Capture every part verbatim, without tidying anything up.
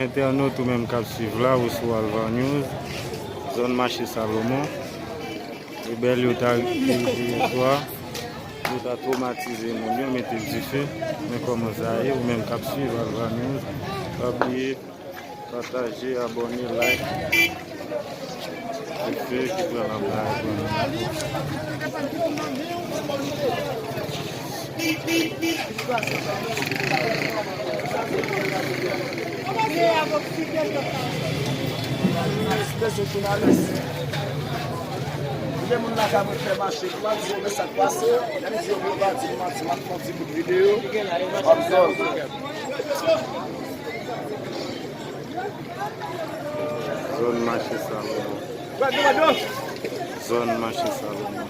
Entènot ou menm k ap swiv la, ou sou Alvar News, zòn mache Salomon. Rebèl yo ta rive yè swa, yo ta twomatize moun yo, mete dife. Men kòman sa ye, ou menm k ap swiv Alvar News, pa bliye pataje, abòne, like. Dife ki pran nan bagay. Espes de jounalis. Gen moun la ka mwen fè mache, kòman di yo, men sa k pase, lè m di yo, yo pa di m manti, m ap fè yon ti bout videyo. M ap zòl. Zòn mache Salomon. Zòn mache Salomon.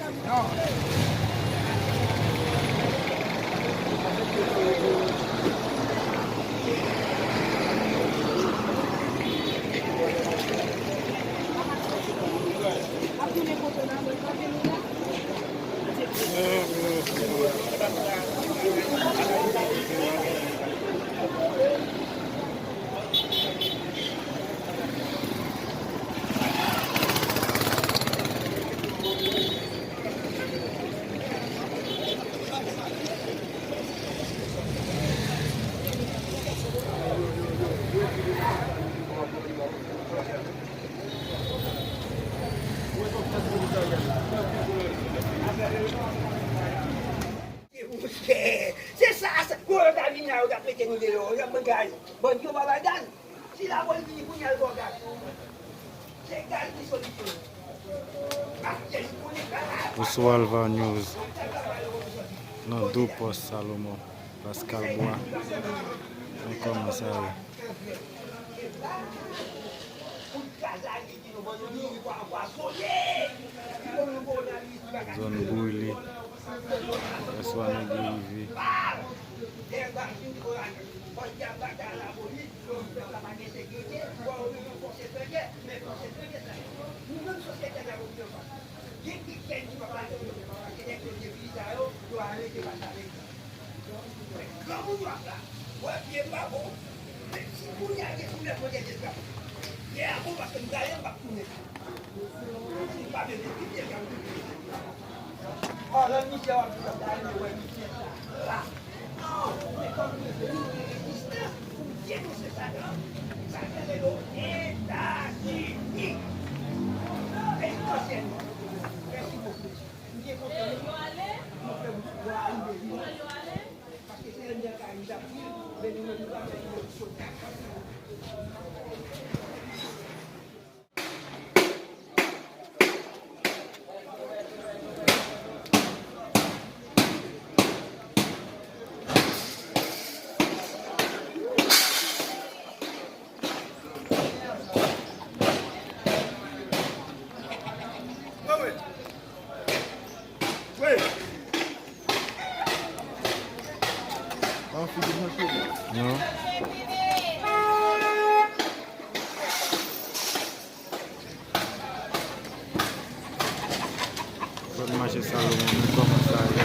Se sa, se pou yo ta vin la, yo ta mete nou deyò, yo ap bay gaz. Bandi yo pa bay gaz. Si lapolis vini kounye a, l ba w gaz. Se gaz ki solisyon. Paske li konnen sa la. Ou sou Alvar News, nan do pòs Salomon, Pascal Bois. Men kòman sa ye. Zòn brile. Yèswa nèg yo rive. Granmoun yo ap la. Wè, pye m pa bon. Men si kounye a gen koulè, mwen gen de trap. Pye a bon paske m gaye, m p ap tounen. M pa bezwen pye m ap tounen. Ò, lòt misye w ap di sa, sa, wè, misye sa. La. Non, men kòm nou gen rezistans pou denonse sa, sa fè rele Etazini. Esansyèlman. Mèsi bokou. Non. Zòn mache Salomon, men kòman sa ye.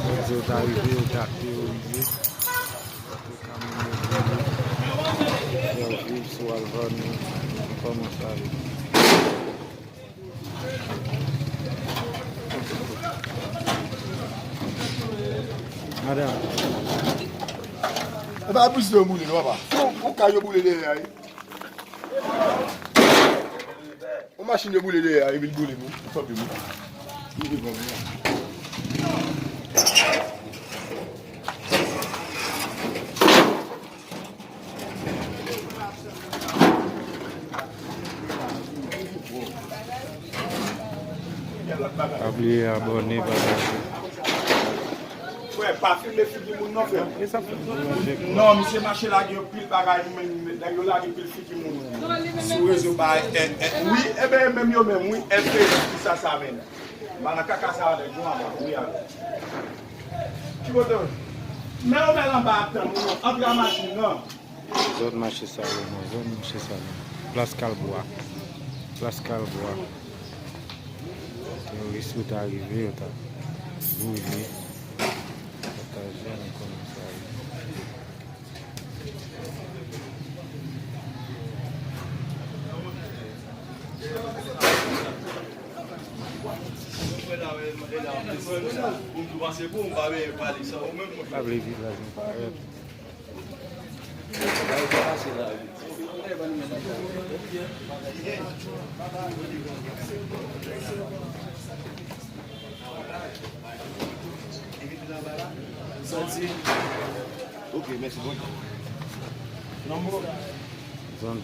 Yo di yo ta rive, yo ta terorize. Yo viv sou Alvar News, men kòman sa ye. Madanm. E pa plis yo boule, non, papa. Fon, fon kay yo boule dèyè a, wi. Yon machin yo boule dèyè a, epi l boule nou. Tanpri, wi. Li devan nou. Pa bliye abòne, pataje. Frè, pa filme figi moun non, frè. E sa fè m deranje, kwa. Non, misye mache lage yon pil bagay, men nèg yo lage pil figi moun sou rezo pa, eh, eh, wi, e ben, menm yo menm, wi, F B I, ki sa sa menm. Malakaka sa avèk nou anba, wi, avèk. Ki kote w? Men yo bèl anba ap tann nou, antre nan machin nan. Zòn mache Salomon, zòn mache Salomon. Plas Kalbwa. Plas Kalbwa. Teworis yo ta rive, yo ta boule. Pataje, nou konnen sa ye. Pa vle viv la, zen parèt. Santi. Ok, mèsi, bondye. Zòn